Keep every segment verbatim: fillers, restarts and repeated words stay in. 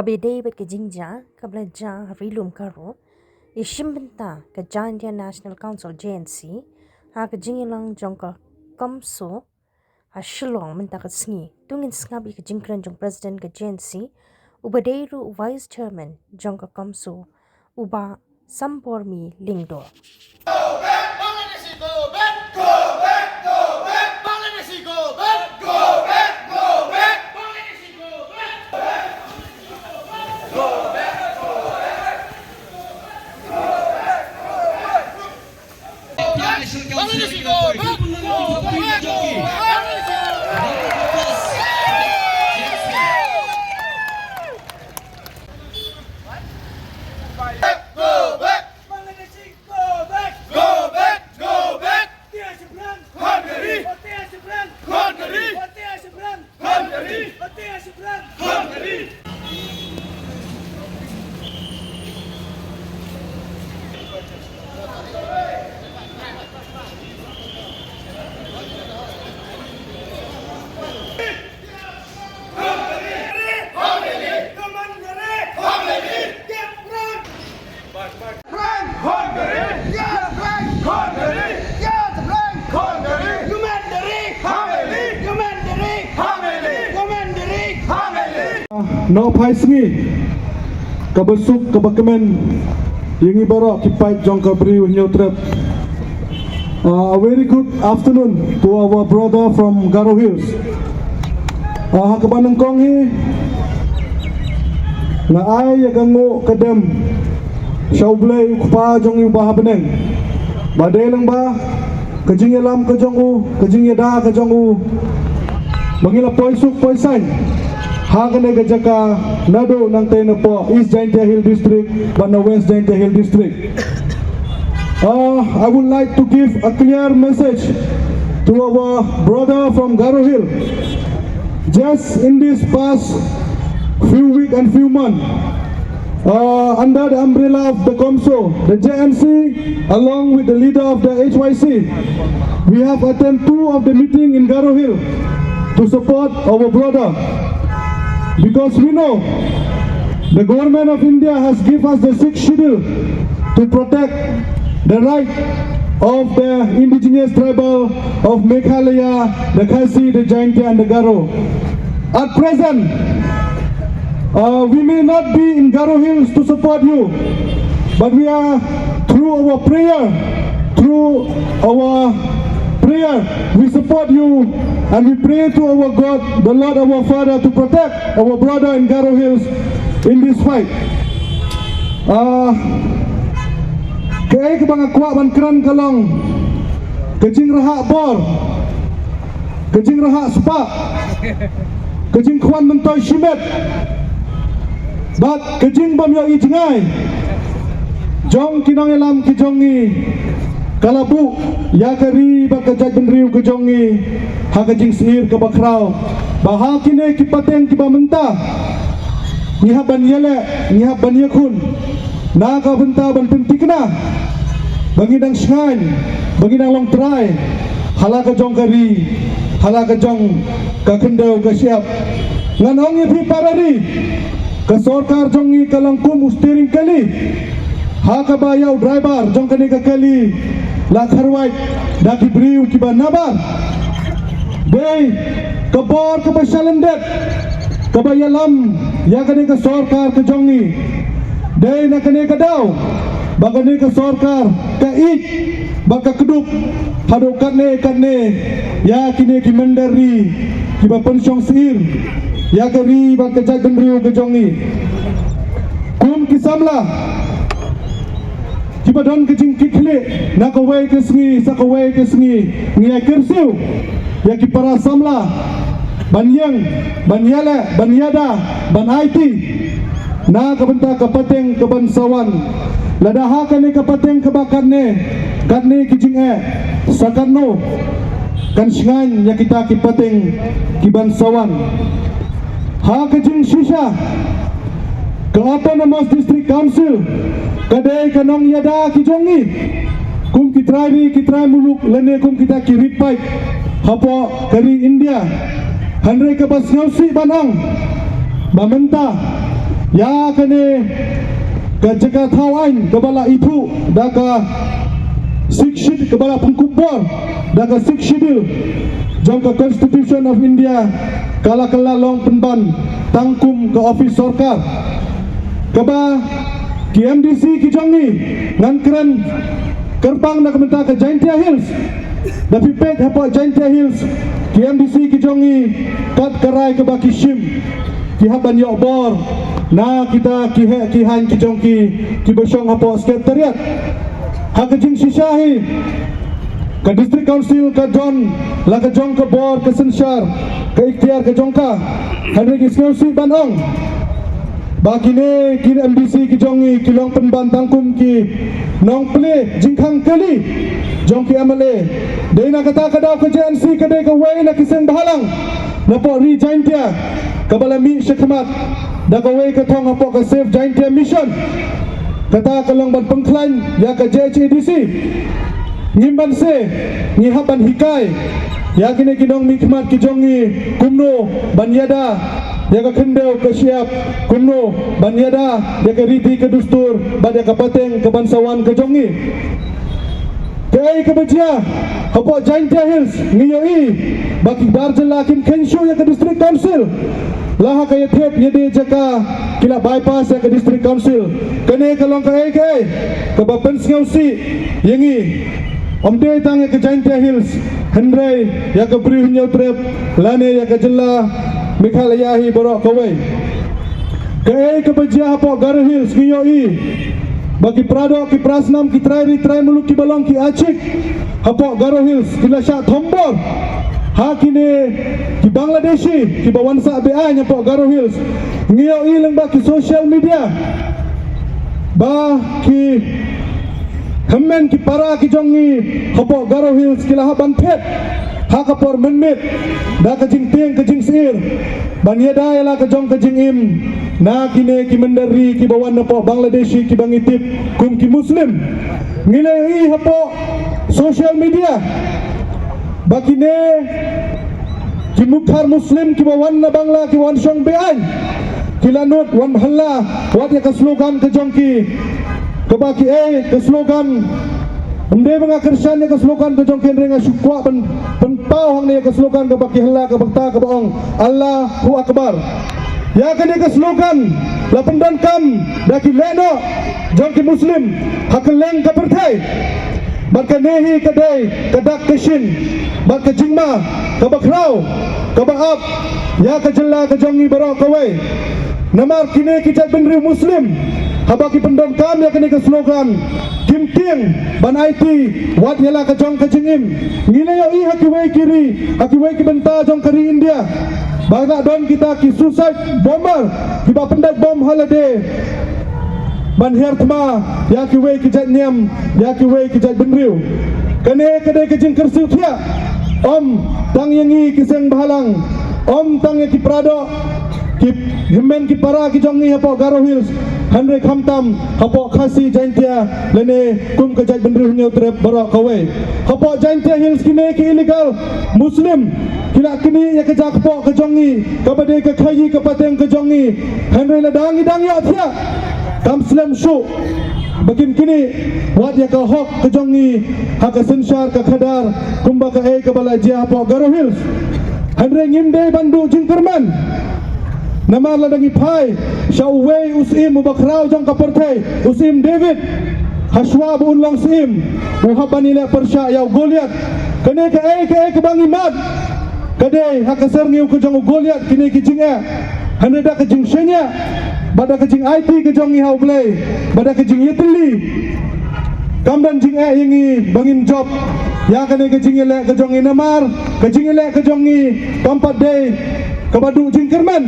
Ba dei bad ka jingjia kaba la jia ha Ri Lum Garo, ïashim bynta ka Jaintia National Council, J N C, ha ka jingïalang jong ka CoMSO ha Shillong mynta ka sngi. To ngin sngap ïa ka jingkren jong President ka J N C, uba dei ruh u Vice Chairman jong ka CoMSO, u Bah Sambormi Lyngdoh. Nohphai sngi kaba suk kaba kmen ïa ngi baroh ki paid jong ka Bri u Hynñiewtrep. Uh, a very good afternoon to our brother from Garo Hills. Uh, ha kaba nyngkong hi nga ai ïa ka nguh ka dem sha U Blei U Kpa jong ngi uba ha bneng. Ba dei lang ba ka jingïalam ka jong u, ka jingïada ka jong u, ba ngi la poi suk poi saiñ ha kane ka jaka naduh nangtei napoh East Jaintia Hill District bad na West Jaintia Hill District. Uh, I would like to give a clear message to our brother from Garo Hill. Just in this past few week and few months, uh, under the umbrella of the CoMSO, the J N C, along with the leader of the H Y C, we have attended two of the meeting in Garo Hill to support our brother. Because we know the government of India has given us the sixth schedule to protect the right of the indigenous tribal of Meghalaya, the Khasi, the Jaintia and the Garo. At present, uh, we may not be in Garo Hills to support you, but we are, through our prayer, through our prayer, we support you and we pray to our God, the Lord our Father, to protect our brother in Garo Hills in this fight. Uh, kaei kaba nga kwah ban kren ka long ka jingrhah bor, ka jingrhah spah, ka jingkhwan myntoi shimet bad ka jingbym ïohi jngai jong ki nongïalam ki jong ngi ka la buh ïa ka ri bad ka jaitbynriew ka jong ngi ha ka jingsyier kaba khraw. Ba ha kine ki pateng kiba mynta ngi hap ban ïaleh, ngi hap ban ïakhun na ka bynta ban pynthikna ba ngi dang shngaiñ, ba ngi dang long trai ha la ka jong ka ri, ha la ka jong ka khyndew ka shyiap. Ngan ong ïa phi para ri, ka sorkar jong ngi ka long kum u steering kali ha kaba ïa u driver jong kane ka kali la kharwai da ki briew kiba nabar. Dei ka bor kaba shalyndet kaba ïalam ïa kane ka sorkar ka jong ngi. Dei na kane ka daw ba kane ka sorkar ka ïeit ba ka kdup haduh katne katne ïa kine ki mynder ri kiba pynshong syier ïa ka ri bad ka jaitbynriew ka jong ngi. Kum ki samla kiba don ka jingkitkhlieh na kawei ka sngi sa kawei ka sngi, ngi ïa kyrsiew ïa ki para samla ban ïeng, ban ïaleh, ban ïada, ban aiti na ka bynta ka pateng kaban sa wan. Lada ha kane ka pateng kaba katne, katne ki jingeh, sa katno kan shngaiñ ïa kita ki pateng kiban sa wan. Ha ka jingshisha, ka Autonomous District Council ka dei ka nongïada ki jong ngi. Kum ki trai ri, ki trai muluk lane kum kita ki rit paid hapoh ka ri India. Hynrei kaba sngewsih ban ong ba mynta Ïa kane ka jaka thaw aiñ kaba la ithuh da ka Sixth Schedule, kaba la pynkup bor da ka Sixth Schedule jong ka Constitution of India, ka la kylla long pynban tang kum ka office sorkar. Kaba ki M D C ki jong ngi, ngan kren kyrpang na ka bynta ka Jaintia Hills. Da phi peit hapoh Jaintia Hills, ki M D C ki jong ngi, kat ka rai kaba ki shim, ki hap ban ïoh bor na kita ki heh ki haiñ ki jong ki, kiba shong hapoh Secretariat. Ha ka jingshisha hi, ka District Council ka don la ka jong ka bor, ka synshar, ka iktiar ka jong ka. Hynrei ngi sngewsih ban ong ba kine ki M D C ki jong ngi ki long pynban tang kum ki nongplie jingkhang kali jong ki M L A. Dei na kata ka daw ka J N C ka dei kawei na ki seng bhalang napoh ri Jaintia kaba la mih shakhmat da kawei ka thong hapoh ka Save Jaintia Mission. Kata ka long ban pynkhlaiñ ïa ka J H A D C. Ngim banse, ngi hap ban hikai ïa kine ki nongmihkhmat ki jong ngi kumno ban ïada ïa ka khyndew ka shyiap, kumno ban ïada ïa ka riti ka dustur bad ïa ka pateng ka ban sa wan ka jong ngi. Kaei kaba jia hapoh Jaintia Hills, ngi ïohi ba ki bar jylla kim kheiñ shuh ïa ka District Council. La ha ka ïathep ïadei jaka ki la bypass ïa ka District Council. Kane ka long kaei kaei kaba pynsngewsih ïa ngi. Ym dei tang ïa ka Jaintia Hills, hynrei ïa ka Bri Hynñiewtrep lane ïa ka jylla Meghalaya hi baroh kawei. Kaei kaba jia hapoh Garo Hills, ngi ïohi ba ki paradoh, ki parasnam, ki trai ri trai muluk kiba long ki achik hapoh Garo Hills ki la shah thombor ha kine ki Bangladeshi kiba wan sah be-aiñ hapoh Garo Hills. Ngi ïohi lyngba ki social media ba ki hynmen ki para ki jong ngi hapoh Garo Hills ki la hap ban phet ha ka por mynmiet da ka jingtieng ka jingsyier ban ïada ïa la ka jong ka jingim na kine ki mynder ri kiba wan napoh Bangladeshi kiba ngi tip kum ki Muslim. Ngi la ïohi hapoh social media ba kine ki mukhar Muslim kiba wan na Bangla, kiba wan shong be-aiñ, ki la nud wan halla wat ïa ka slogan ka jong ki, kaba ki, eh, ka slogan, ym dei ba nga kyrshan ïa ka slogan ka jong ki, hynrei nga shu kwah pyn, pynpaw hangne ïa ka slogan kaba ki halla, kaba kata kaba ong, "Allahu Akbar." Ïa kane ka slogan la pyndonkam da ki lehnoh jong ki Muslim ha kylleng ka pyrthei. Bad kane hi ka dei ka dak ka shin bad ka jingma kaba khraw kaba ap ïa ka jylla ka jong ngi baroh kawei. Namar kine ki jaitbynriew Muslim, haba ki pyndonkam ïa kane ka slogan, kim tieng ban aiti wat ïa la ka jong ka jingim. Ngi la ïohi ha kiwei ki ri, ha kiwei ki bynta jong ka ri India, ba la don kita ki suicide bomber kiba pyndait bom ha lade ban hiar thma ïa kiwei ki jait niam, ïa kiwei ki jaitbynriew. Kane ka dei ka jingkyrsiew thiah, ym tang ïa ngi ki seng bhalang, ym tang ïa ki paradoh, ki hynmen ki para ki jong ngi hapoh Garo Hills, hynrei khamtam hapoh Khasi Jaintia lane kum ka jaitbynriew Hynñiewtrep baroh kawei. Hapoh Jaintia Hills kine ki illegal Muslim ki la knieh ïa ka jaka kpoh ka jong ngi, kaba dei ka khaïi ka pateng ka jong ngi. Hynrei lada ngi dang ïohthiah, kam slem shuh ba kin knieh wat ïa ka hok ka jong ngi ha ka synshar ka khadar kumba kaei kaba la jia hapoh Garo Hills. Hynrei ngim dei ban duh jingkyrmen. Namar lada ngi phai sha uwei u syiem uba khraw jong ka pyrthei, u Syiem David, hashwa ba un long syiem, u hap ban ïaleh pyrshah ïa u Goliath. Kane kaei kaei kaba ngi mad ka dei ha ka syrngiew ka jong u Goliath kine ki jingeh. Hynrei da ka jingshaniah bad da ka jingaiti ka jong ngi ha U Blei bad da ka jingïatylli, kam don jingeh ïa ngi ba ngin jop ïa kane ka jingïaleh ka jong ngi. Namar ka jingïaleh ka jong ngi kam pat dei kaba duh jingkyrmen.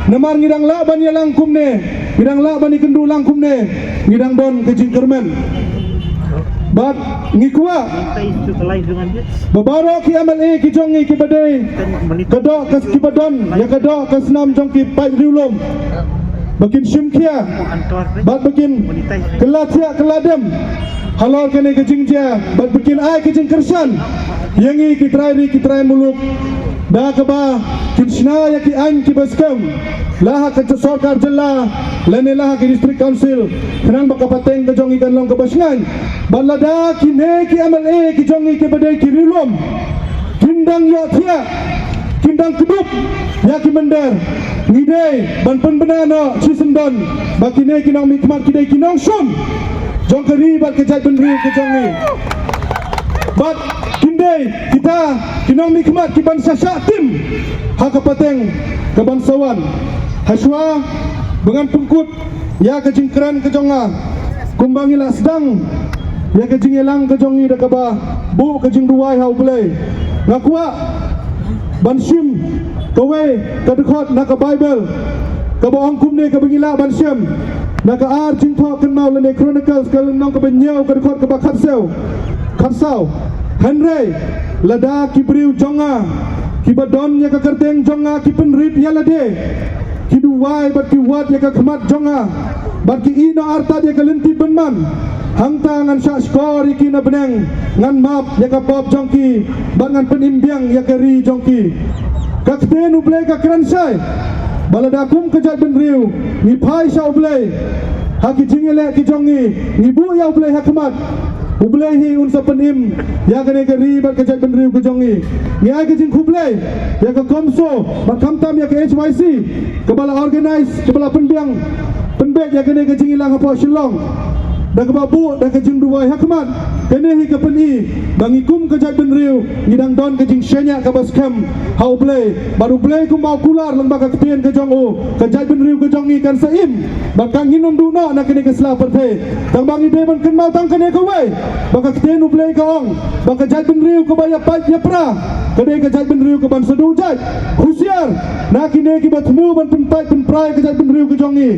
Namar ngi dang lah ban ïalang kumne, ngi dang lah ban ïakynduh lang kumne, ngi dang don ka jingkyrmen. Bad ngi kwah ba baroh ki M L A ki jong ngi kiba dei ka doh ka, kiba don ïa ka doh ka snam jong ki paid riewlum, ba kin shim khia bad ba kin kylla thiah kylla dem halor kane ka jingjia bad ba kin ai ka jingkyrshan ïa ngi ki trai ri ki trai muluk Da kaba kin shna ïa ki aiñ kiba skhem la ha ka sorkar jylla lane la ha ki district council, khnang ba ka pateng ka jong ngi kan long kaba shngaiñ. Bad lada kine ki M L A ki jong ngi kiba dei ki riewlum kin dang ïohthiah, kin dang kdup ïa ki mynder, ngi dei ban pynbna noh shisyndon ba kine ki nongmihkhmat ki dei ki nongshun jong ka ri bad ka jaitbynriew ka jong ngi. Bad kin dei kita ki nongmihkhmat ki ban sa shah tim ha ka pateng ka ban sa wan. Hashwa ba ngan pynkut ïa ka jingkren ka jong nga, kumba ngi la sdang ïa ka jingïalang ka jong ngi da kaba buh ka jingduwai ha U Blei, nga kwah ban shim kawei ka dkhot na ka Baibl kaba ong kumne, kaba ngi lah ban shim na ka Ar Jingthoh Kynmaw lane Chronicles, ka lynnong kaba hynñiew, ka dkhot kaba khatsaw, khatsaw: Hynrei lada ki briew jong nga kiba don ïa ka kyrteng jong nga ki pynrit ïa lade, ki duwai bad ki wad ïa ka khmat jong nga, bad ki ïehnoh artat ïa ka lynti bymman, hangta ngan shah shkor ïa ki na bneng, ngan map ïa ka pop jong ki, bad ngan pynim biang ïa ka ri jong ki. Ka ktien U Blei ka kren shai ba lada kum ka jaitbynriew ngi phai sha U Blei ha ki jingïaleh ki jong ngi, ngi buh ïa U Blei ha khmat, U Blei hi un sa pynim ïa kane ka ri bad ka jaitbynriew ka jong ngi. Ngi ai ka jingkhublei ïa ka CoMSO bad khamtam ïa ka H Y C kaba la organise, kaba la pynbiang pynbeit ïa kane ka jingïalang hapoh Shillong, da kaba buh da ka jingduwai ha khmat. Kane hi ka pyni ba ngi kum ka jaitbynriew ngi dang don ka jingshaniah kaba skhem ha U Blei, bad U Blei kumba u kular lyngba ka ktien ka jong u, ka jaitbynriew ka jong ngi kan sa im bad kan ngin ym duh noh na kane ka sla pyrthei. Tang ba ngi dei ban kynmaw tang kane kawei, ba ka ktien U Blei ka ong ba ka jaitbynriew kaba ïapait ïapra ka dei ka jaitbynriew ka ban sa duh jait. Husiar na kine kiba thmu ban pynpait pynpra ïa ka jaitbynriew ka jong ngi.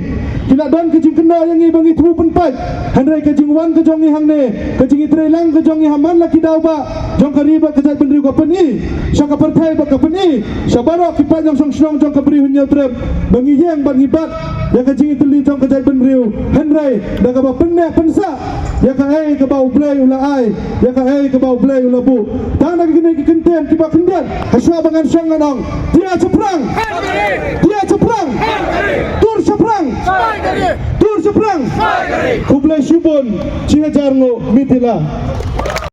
Ki la don ka jingkynnoh ïa ngi ba ngi thmu pynpait, hynrei ka jingwan ka jong ngi hangne, ka jingïatreilang ka jong ngi ha man la ki daw ba jong ka ri bad ka jaitbynriew ka pyni sha ka pyrthei bad ka pyni sha baroh ki paid nongshong shnong jong ka Bri u Hynñiewtrep ba ngi ïeng bad ngi bat ïa ka jingïatylli jong ka jaitbynriew, hynrei da kaba pynneh pynsah ïa kaei kaba U Blei u la ai, ïa kaei kaba U Blei u la buh. Tang da kine ki kyntien kiba khyndiat, hashwa ba ngan shong ngan ong: Tia shaphrang! Tia shaphrang! Tur shaphrang! Tur shaphrang! Khublei shibun, shi hajar nguh, mitila.